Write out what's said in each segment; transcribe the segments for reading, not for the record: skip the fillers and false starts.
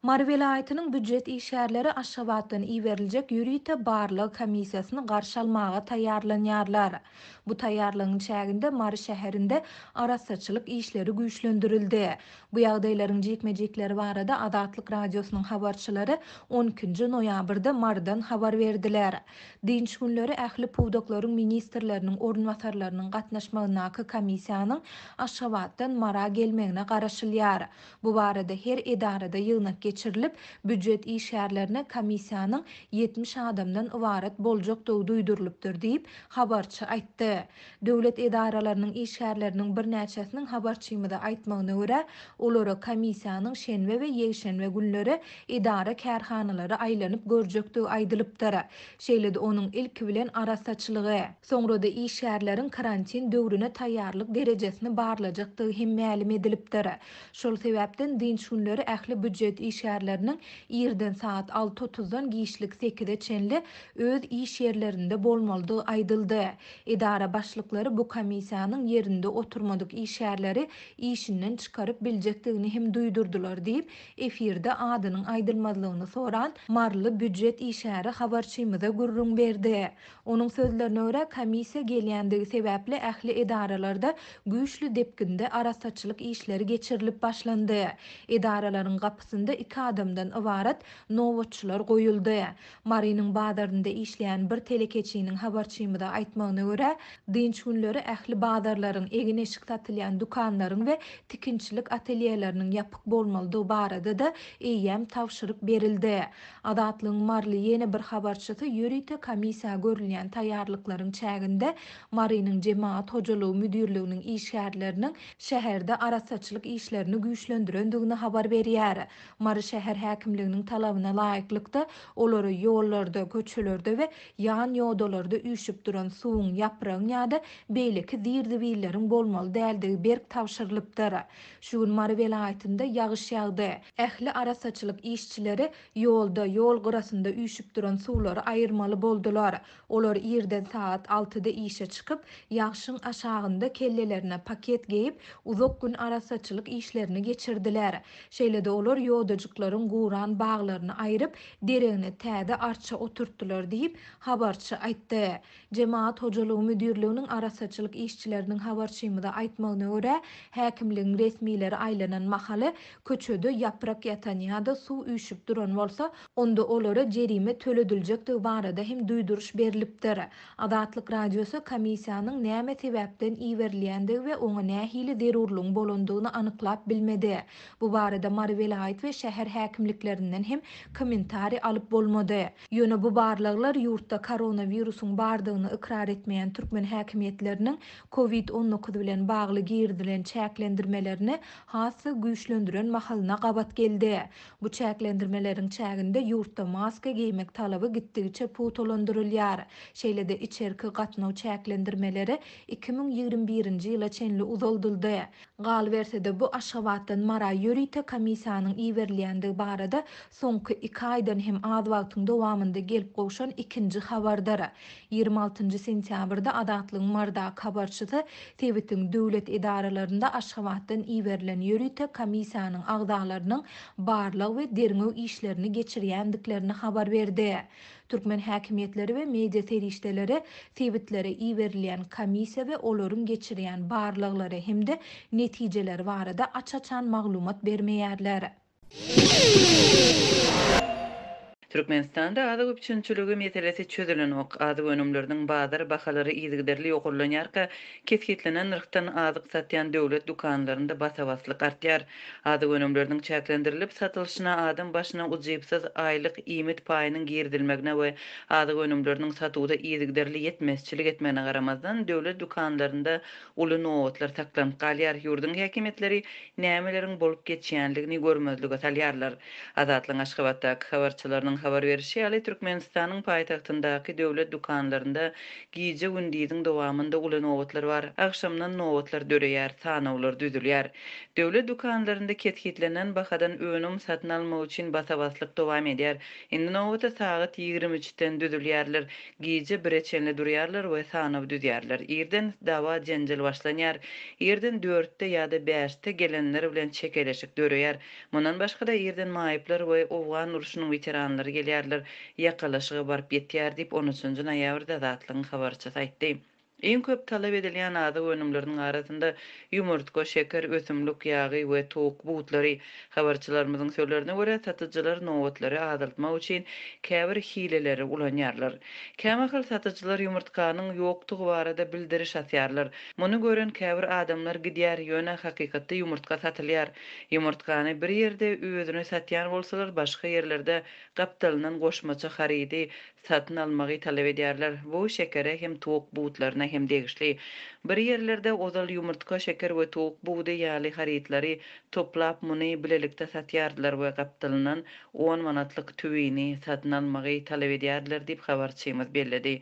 Mary welaýatynyň býujet işgärleri Aşgabatdan iberiljek ýörite barlag komissiýasyny garşy almaga taýýarlanýarlar. Bu taýýarlygyň çäginde Mary şäherinde arassaçylyk işleri güýçlendirildi. Bu ýagdaýlaryň jikme-jikleri barada Azatlyk Radiosynyň habarçylary on ikinji noýabrda Marydan habar berdiler. Dynç günleri ähli pudaklaryň ministrleriniň orunbasarlarynyň gatnaşmagyndaky komissiýanyň Aşgabatdan Mara gelmegine garaşylýar. Bu barada her edarada ýygnak geçirilip, býujet işgärlerine komissiýanyň 70 adamdan ybarat boljakdygy duýdurylypdyr diýip, habarçy aýtdy. Döwlet edaralarynyň işgärleriniň birnäçesiniň habarçymyza aýtmagyna görä, olara komissiýanyň şenbe we ýekşenbe günleri edara-kärhanalara aýlanyp görjekdigi aýdylypdyr. Şeýle-de onuň ilki bilen arassaçylygy, soňra-da işgärleriň karantin döwrüne taýýarlyk derejesini barlajakdygy hem mälim edilipdir. Şol sebäpden dynç günleri ähli býujet işgärleriniň irden sagat alty otuzdan giçlik sekize çenli öz iş ýerlerinde bolmalydygy aýdyldy. Edara başlyklary bu komissiýanyň ýerinde oturmadyk işgärleri işinden çykaryp biljekdigini hem duýdurdylar diýip, efirde adynyň aýdylmazlygyny soran maryly býujet işgäri habarçymyza gürrüň berdi. Onuň sözlerine görä, komissiýa gelýändigi sebäpli ähli edaralarda güýçli depginde arassaçylyk işleri geçirilip başlandy. Edaralaryň gapysynda iki adamdan ybarat nobatçylar goýuldy. Marynyň bazarynda işleýän bir telekeçiniň habarçymyza aýtmagyna görä, dynç günleri ähli bazarlaryň, egin-eşik satylýan dükanlaryň we tikinçilik atelýeleriniň ýapyk bolmalydygy barada-da eýýäm tabşyryk berildi. Azatlygyň maryly ýene bir habarçysy ýörite komissiýa görülýän taýýarlyklaryň çäginde Marynyň Jemagat hojalygy müdirliginiň işgärleriniň şäherde arassaçylyk işlerini güýçlendirendigini habar berýär. Mary şäher häkimliginiň talabyna laýyklykda, olara ýollarda, köçelerde we ýan ýodalarda üýşüp duran suwuň, ýapragyň ýa-da beýleki zir-zibilleriň bolmaly däldigi berk tabşyrylypdyr. Şu gün Mary welaýatynda ýagyş ýagdy. Ähli arassaçylyk işçileri ýolda, ýol gyrasynda üýşüp duran suwlary aýyrmaly boldular. Olar irden sagat altyda işe çykyp, ýagşyň aşagynda kellelerine paket geýip, uzak gün arassaçylyk işlerini geçirdiler. Şeýle-de olar ýodajyklaryň guran baglaryny aýryp, deregine täze arça oturtdylar diýip, habarçy aýtdy. Jemagat hojalygy müdirliginiň arassaçylyk işçileriniň habarçymyza aýtmagyna görä, häkimligiň resmileri aýlanan mahaly köçede ýaprak ýatan ýa-da suw üýşüp duran bolsa, onda olara jerime tölediljekdigi barada hem duýduryş berlipdir. Azatlyk Radiosy komissiýanyň näme sebäpden iberilýändigi we oňa nähili zerurlygyň bolandygyny anyklap bilmedi. Bu barada Mary welaýat we şäher häkimliklerinden hem kommentariý alyp bolmady. Ýöne bu barlaglar ýurtda koronawirusyň bardygyny ykrar etmeýän türkmen häkimiýetleriniň Covid 19 bilen bagly girizilen çäklendirmelerini has-da güýçlendiren mahalyna gabat geldi. Bu çäklendirmeleriň çäginde ýurtda maska geýmek talaby gitdigiçe pugtalandyrylýar. Şeýle-de içerki gatnaw çäklendirmeleri 2021-nji ýyla çenli uzaldyldy. Galyberse-de, bu Aşgabatdan Mara ýörite komissiýanyň iberilýändigi barada soňky iki aýdan hem az wagtyň dowamynda gelip gowşan ikinji habardyr. 26 sentýabrda Azatlygyň Marydaky habarçysy sebitiň döwlet edaralarynda Aşgabatdan iberilen ýörite komissiýanyň agzalarynyň barlag we derňew işlerini geçirýändiklerini habar berdi. Türkmen häkimiýetleri we media serişdeleri sebitlere iberilýän komissiýa we olaryň geçirýän barlaglary hem-de netijeleri barada aç-açan maglumat bermeýärler. Türkmenistanda azyk üpjünçiligi meselesi çözülenok. Azyk önümleriniň bazar bahalary yzygiderli ýokarlanýarka, kesgitlenen nyrhdan azyk satýan döwlet dükanlarynda basa-baslyk artýar. Azyk önümleriniň çäklendirilip satylyşyna adam başyna ujypsyz aýlyk iýmit paýynyň girizilmegine we azyk önümleriniň satuwda yzygiderli ýetmezçilik etmegine garamazdan, döwlet dükanlarynda uly nobatlar saklanyp galýar. Ýurduň häkimiýetleri nämeleriň bolup geçýänligini görmezlige salýarlar. Azatlygyň Aşgabatdaky habarçylarynyň. habar berşi ýaly, Türkmenistanyň paýtagtyndaky döwlet dükanlarynda gije-gündiziň dowamynda uly nobatlar bar. Agşamdan nobatlar döreýär, sanawlar düzülýär. Döwlet dükanlarynda kesgitlenen bahadan önüm satyn almak üçin basa-baslyk dowam edýär. Indi nobata sagat 23-den düzülýärler, gije bire çenli durýarlar we sanaw düzýärler. Irden dawa-jenjel başlanýar. Irden dörtde ýa-da bäşde gelenler bilen çekeleşik döreýär. Mundan başga-da, irden maýyplar we owgan urşunyň weteranlary gelýärler, ýakalaşyga baryp ýetýär diýip, on üçünji noýabrda Azatlygyň habarçysy aýtdy. Iň köp talap edilýän azyk önümleriniň arasynda ýumurtga, şeker, ösümlik ýagy we towuk butlary. Habarçylarymyzyň sözlerine görä, satyjylar nobatlary azaltmak üçin käbir hileleri ulanýarlar. Kämahal satyjylar ýumurtganyň ýokdugy barada bildiriş asýarlar. Muny gören käbir adamlar gidýär, ýöne hakykatda ýumurtga satylýar. Ýumurtgany bir ýerde özüni satýan bolsalar, başga ýerlerde gapdalyndan goşmaça harydy satyn almagy talap edýärler. Bu şekere hem towuk butlaryna hem degişli. Bir ýerlerde ozal ýumurtga, şeker we towuk budy ýaly harytlary toplap muny bilelikde satýardylar we gapdalyndan on manatlyk tüwini satyn almagy talap edýärdiler diýip habarçymyz belledi.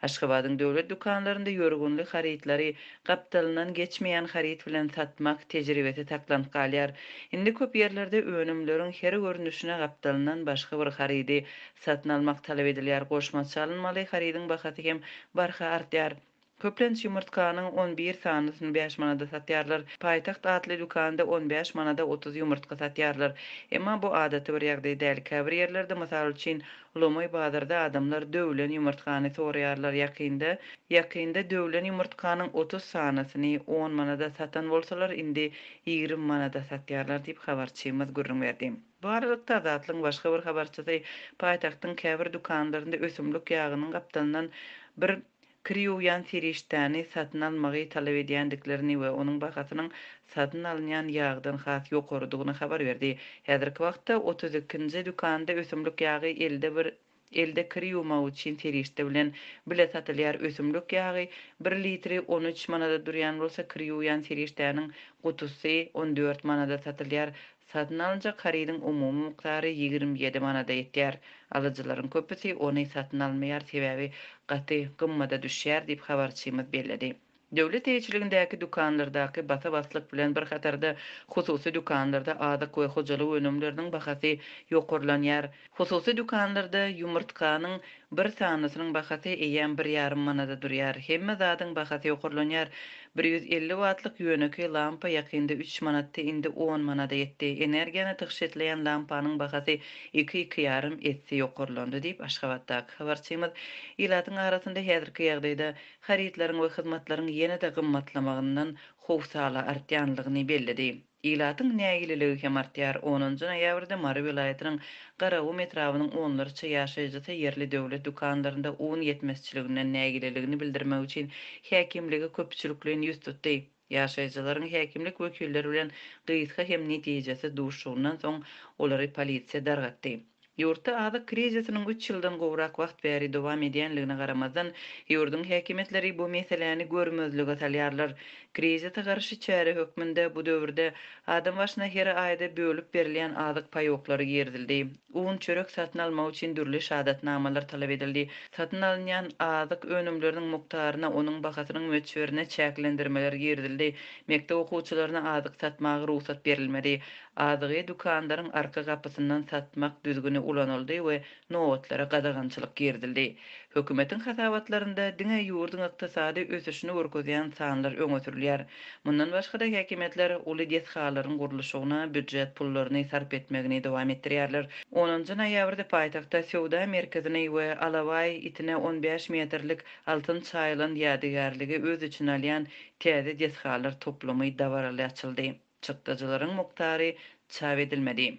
Aşgabadyň döwlet dükanlarynda ýörgünli harytlary gapdalyndan geçmeýän haryt bilen satmak tejribesi saklanyp galýar. Indi köp ýerlerde önümleriň her görnüşine gapdalyndan başga bir harydy satyn almak talap edilýär. Goşmaça alynmaly harydyň bahasy hem barha artýar. Köplenç ýumurtganyň on bir sanysyny bäş manada satýarlar. Paýtagt atly dükanda on bäş manada 30 ýumurtga satýarlar. Emma bu adaty bir ýagdaý däl. Käbir ýerlerde, mysal üçin, Lomaý bazarda adamlar döwlen ýumurtgany soraýarlar. Ýakynda, ýakynda döwlen ýumurtganyň 30 sanysyny on manada satan bolsalar, indi 20 manada satýarlar diýip, habarçymyz gürrüň berdi. Bu aralykda, Azatlygyň başga bir habarçysy paýtagtyň käbir dükanlarynda ösümlik ýagynyň gapdalyndan bir Kir ýuwýan serişdäni satyn almagy talap edýändiklerini we onuň bahasynyň satyn alynýan ýagdan has ýokarydygyny habar berdi. Häzirki wagtda 32-nji dükanda ösümlik ýagy elde bir elde kir ýuwmak üçin serişde bilen bile satylýar. Ösümlik ýagy bir litri 13 manada durýan bolsa, kir ýuwýan serişdäniň gutusy 14 manada satylýar. Satyn alynjak harydyň umumy mukdary 27 manada ýetýär. Alyjylaryň köpüsi ony satyn almaýar, sebäbi gaty gymmada düşýär diýip, habarçymyz belledi. Döwlet eýeçiligindäki dükanlardaky basa-baslyk bilen bir hatarda hususy dükanlarda azyk we hojalyk önümleriniň bahasy ýokarlanýar. Hususy dükanlarda ýumurtganyň bir sanysynyň bahasy eýýäm bir ýarym manada durýar. Hemme zadyň bahasy ýokarlanýar. 150 wattlyk ýönekeý lampa ýakynda üç manatdy, indi on manada ýetdi. Energiýany tygşytlaýan lampanyň bahasy iki-iki ýarym esse ýokarlandy diýip, Aşgabatdaky habarçymyz ilatyň arasynda häzirki ýagdaýda harytlaryň we hyzmatlaryň ýene-de gymmatlamagyndan howsala artýanlygyny belledi. Ilatyň nägileligi hem artýar. Onunjy noýabrda Mary welaýatynyň Garagum etrabynyň onlarça ýaşaýjysy ýerli döwlet dükanlarynda un ýetmezçiliginden nägileligini bildirmek üçin häkimlige köpçülikleýin ýüz tutdy. Ýaşaýjylaryň häkimlik wekilleri bilen gysga hem netijesiz duşuşygyndan soň olary polisiýa dargatdy. Ýurtda azyk krizisiniň üç ýyldan gowrak wagt bäri dowam edýänligine garamazdan, ýurduň häkimiýetleri bu meseläni görmezlige salýarlar. Krizise garşy çäre hökmünde bu döwürde adam başyna her aýda bölüp berilýän azyk paýoklary girizildi. Un, çörek satyn almak üçin dürli şahadatnamalar talap edildi. Satyn alynýan azyk önümleriniň mukdaryna, onuň bahasynyň möçberine çäklendirmeler girizildi. Mekdep okuwçylaryna azyk satmaga rugsat berilmedi. Azygy dükanlaryň arka gapysyndan satmak düzgüni ulanyldy we nobatlara gadagançylyk girizildi. Hökümetiň hasabatlarynda diňe ýurduň ykdysady ösüşini görkezýän sanlar öňe sürülýär. Mundan başga-da, häkimiýetler uly desgalaryň gurluşygyna býujet pullaryny sarp etmegini dowam etdirýärler. Onunjy noýabrda paýtagtda söwda merkezini we alabaý itine on bäş metrlik altyn çaýylan ýadygärligi öz içine alýan täze desgalar toplumy dabaraly açyldy. Çykdajylaryň mukdary çap edilmedi.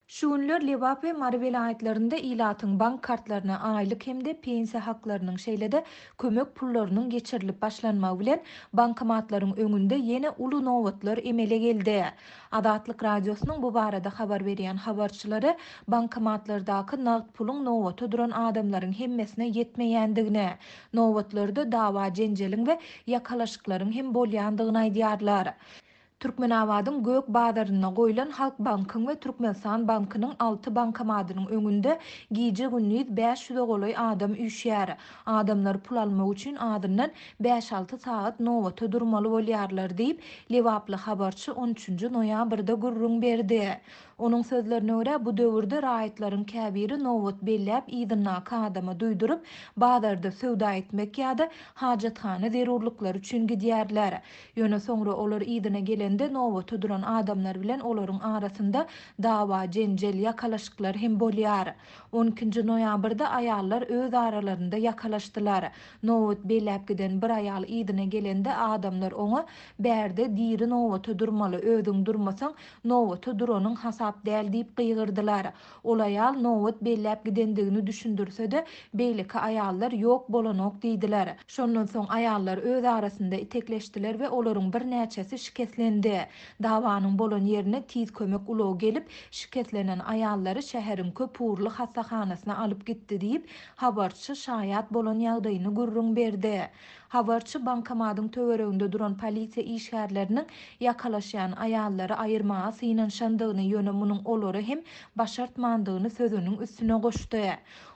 Şu günler Lebap we Mary welaýatlarynda ilatyň bank kartlaryna aýlyk hem-de pensiýa haklarynyň, şeýle-de kömek pullarynyň geçirilip başlanmagy bilen, bankomatlaryň öňünde ýene uly nobatlar emele geldi. Azatlyk Radiosynyň bu barada habar berýän habarçylary bankomatlardaky nagt puluň nobata duran adamlaryň hemmesine ýetmeýändigini, Nobatlarda dawa-jenjeliň we ýakalaşyklaryň hem bolýandygyny aýdýarlar. Türkmenabadyň Gök bazarynda goýlan Halkbankyň we Türkmenistan bankynyň alty bankomadynyň öňünde gije-gündiz 500-e golaý adam üýşýär. Adamlar pul almak üçin azyndan bäş-alty sagat nobata durmaly bolýarlar diýip, lebaply habarçy on üçünji noýabrda gürrüň berdi. Onuň sözlerine görä, bu döwürde raýatlaryň käbiri nobat belläp yzyndaky adama duýduryp, bazarda söwda etmek ýa-da hajathana zerurlyklary üçin gidýärler. Ýöne soňra olar yzyna gelende nobata duran adamlar bilen olaryň arasynda dawa-jenjel, ýakalaşyklar hem bolýar. On ikinji noýabrda aýallar öz aralarynda ýakalaşdylar. Nobat belläp giden bir aýal yzyna gelende adamlar oňa, Bärde diri nobata durmaly, özüň durmasaň, nobata duranyň hasap däl diýip gygyrdylar. Ol aýal nobat belläp gidendigini düşündirse-de, beýleki aýallar ýok bolanok diýdiler. Şondan soň aýallar öz arasynda itekleşdiler we olaryň birnäçesi şikeslendi. Dawanyň bolan ýerine tiz kömek ulagy gelip, şikeslenen aýallary şäheriň köpugurly hassahanasyna alyp gitdi diýip, habarçy şaýat bolan ýagdaýyny gürrüň berdi. Habarçy bankomatyň töwereginde duran polisiýa işgärleriniň ýakalaşýan aýallary aýyrmaga synanyşandygyny, ýöne munuň olara hem başartmandygyny sözüniň üstüne goşdy.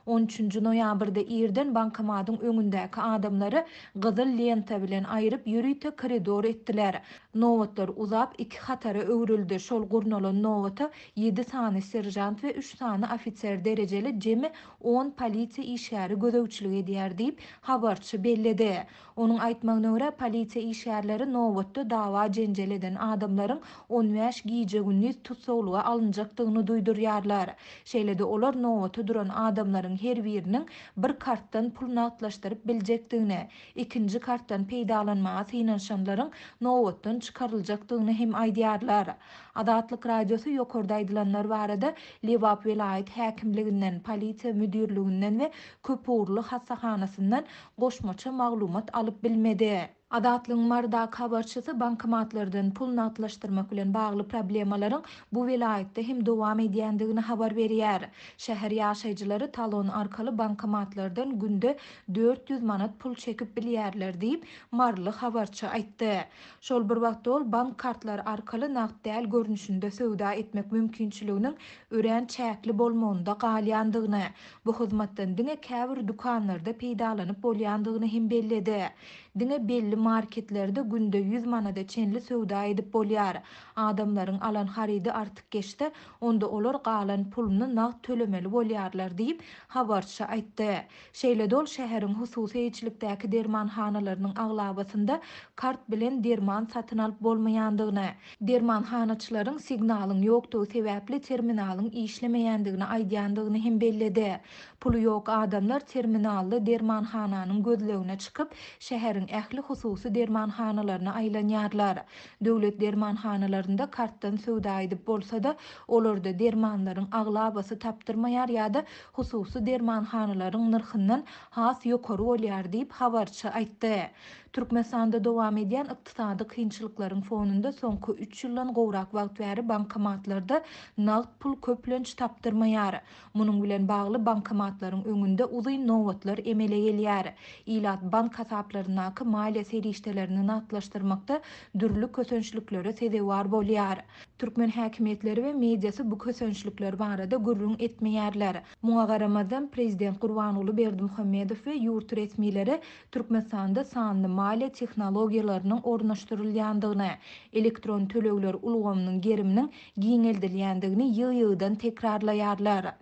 On üçünji noýabrda irden bankomatyň öňündäki adamlary gyzyl lenta bilen aýryp, ýörite koridor etdiler. Nobatlar uzap, iki hatara öwrüldi. Şol gurnalan nobata ýedi sany seržant we üç sany ofiser derejeli jemi on polisiýa işgäri gözegçilik edýär diýip, habarçy belledi. Onuň aýtmagyna görä, polisiýa işgärleri nobatda dawa-jenjel eden adamlaryň on bäş gije-gündiz tussaglyga alynjakdygyny duýdurýarlar. Şeýle-de olar nobata duran adamlaryň her biriniň bir kartdan pul nagtlaşdyryp biljekdigini, ikinji kartdan peýdalanmaga synanyşanlaryň nobatdan çykaryljakdygyny hem aýdýarlar. Azatlyk Radiosy ýokarda aýdylanlar barada Lebap welaýat häkimliginden, polisiýa müdirliginden we köpugurly hassahanasyndan goşmaça maglumat alyp bilmedi. Azatlygyň Marydaky habarçysy bankomatlardan pul nagtlaşdyrmak bilen bagly problemalaryň bu welaýatda hem dowam edýändigini habar berýär. Şäher ýaşaýjylary talon arkaly bankomatlardan günde 400 manat pul çekip bilýärler diýip, maryly habarçy aýtdy. Şol bir wagtda ol bank kartlary arkaly nagt däl görnüşinde söwda etmek mümkinçiliginiň örän çäkli bolmagynda galýandygyny, bu hyzmatdan diňe käbir dükanlarda peýdalanyp bolýandygyny hem belledi. Diňe belli marketlerde günde 100 manada çenli söwda edip bolýar. Adamlaryň alan harydy artyk geçse, onda olar galan puluny nagt tölemeli bolýarlar diýip, habarçy aýtdy. Şeýle-de ol şäheriň hususy eýeçilikdäki dermanhanalarynyň aglabasynda kart bilen derman satyn alyp bolmaýandygyny, dermanhanaçylaryň signalyň ýokdugy sebäpli terminalyň işlemeýändigini aýdýandygyny hem belledi. Puly ýok adamlar terminally dermanhananyň gözlegine çykyp, şäheriň ähli hususy dermanhanalaryna aýlanýarlar. Döwlet dermanhanalarynda kartdan söwda edip bolsa-da, olarda dermanlaryň aglabasy tapdyrmaýar ýa-da hususy dermanhanalaryň nyrhyndan has ýokary bolýar diýip, habarçy aýtdy. Türkmenistanda dowam edýän ykdysady kynçylyklaryň fonunda soňky üç ýyldan gowrak wagt bäri bankomatlarda nagt pul köplenç tapdyrmaýar. Munuň bilen bagly bankomatlaryň öňünde uzyn nobatlar emele gelýär. Ilat bank hasaplaryndaky maliýe serişdelerini nagtlaşdyrmakda dürli kösençliklere sezewar bolýar. Türkmen häkimiýetleri we mediasy bu kösençlikler barada gürrüň etmeýärler. Muňa garamazdan, prezident Gurbanguly Berdimuhamedow we ýurt resmileri Türkmenistanda sanly maliýe tehnologiýalarynyň ornaşdyrylýandygyny, elektron tölegler ulgamynyň geriminiň giňeldilýändigini ýygy-ýygydan tekrarlaýarlar.